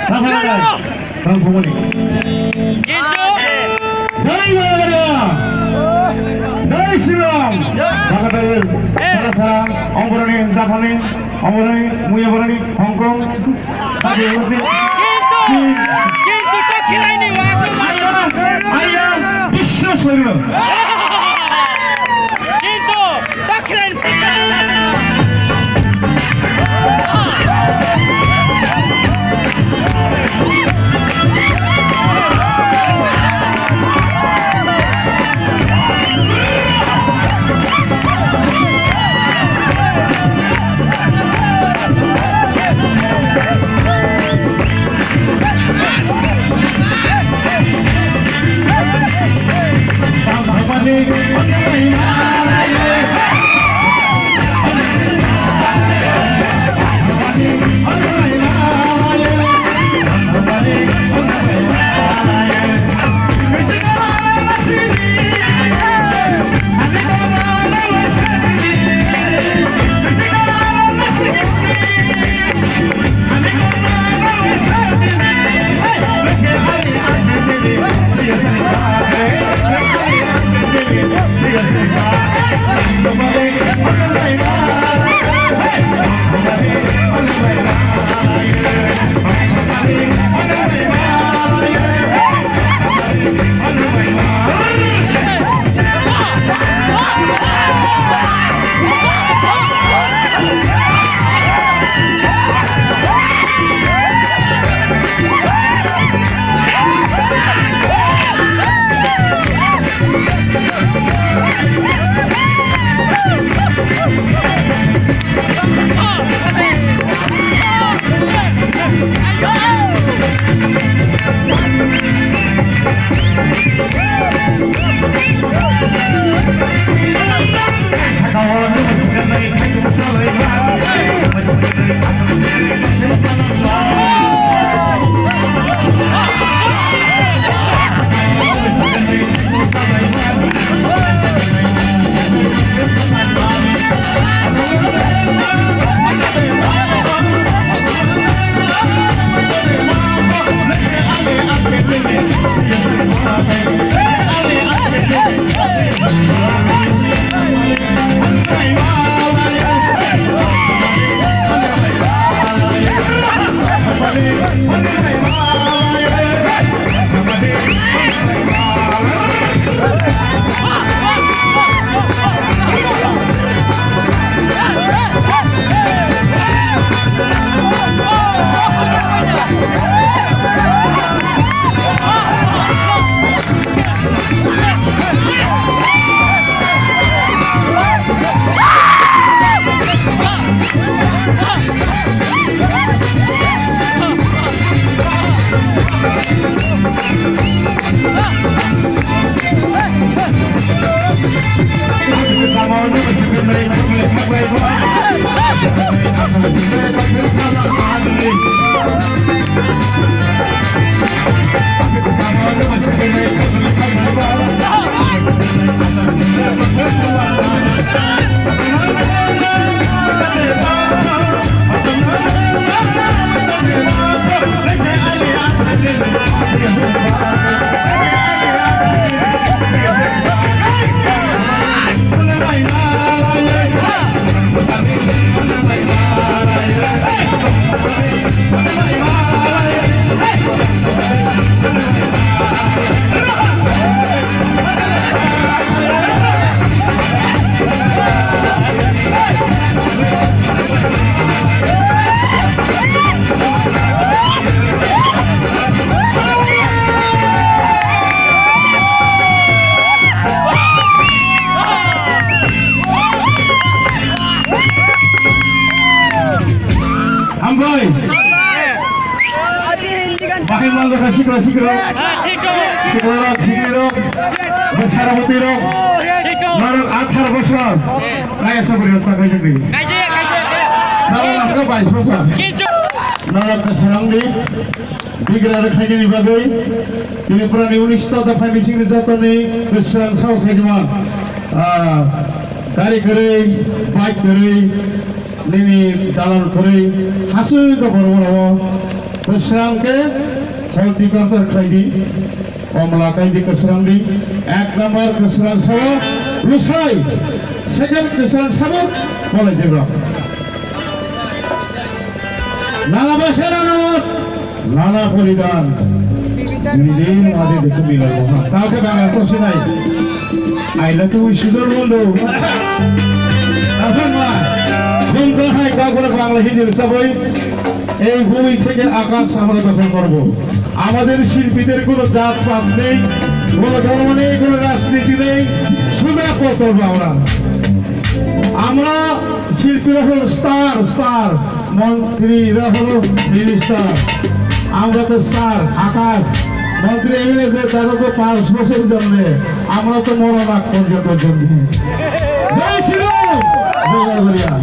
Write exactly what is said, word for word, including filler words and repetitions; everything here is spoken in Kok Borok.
Rafa Rafa. Rafa Rafa. Jai Baba! Jai Shri Ram! Bhagwata, Sara Sara, Ongboroni, Japani, Ongboroni, Muyaboroni, Hong Kong, Kintu, kintu ta khilaini wa. Aya, aya, Biswa Soiryo. Kintu, ta khilaini. Hambai. Bahai mal rok sikla sikla. Sikla rok sikla rok. Bwsarok bwtwi rok. Norok athar bosor. Nai asa bwrwi rok takai jagwi. Salo nangkha bais bosor. Norok kwsarangni bigra rwkhainani bagwi Tripurani unista dopha michingni jotoni bwswng sao saimano, ah, gari kwrwi, bike kwrwi, nini dalan kwrwi, haswk borok borok Kwsrang khe horticulture khlai di, omla kai di kwsrang di, ek number kwsrang sabo Lusai, second kwsrang sabo Kolai Debra. Nana Basera Nana, Nana Poridan. Nini maje de kumi la moha. Tao khe Bangla to sinai. Aila tu Sudor Mundo. Apa ma? Bangla hai, kau kena Bangla Hindi saboi. এই ভূমি থেকে আকাশ আমরা দখল করব। আমাদের শিল্পীদের কোনো জাতপাত নেই, কোনো ধর্ম নেই, কোনো রাজনীতি নেই, সোজা পথ চলবো আমরা। আমরা শিল্পীরা হলো স্টার, স্টার, মন্ত্রীরা হলো মিনিস্টার, আমরা তো স্টার, আকাশ, মন্ত্রী এমএলএ যে তারা তো পাঁচ বছর জন্মে, আমরা তো মরার আগ পর্যন্ত জন্মে। জয় শ্রীরাম, জয় বাবা।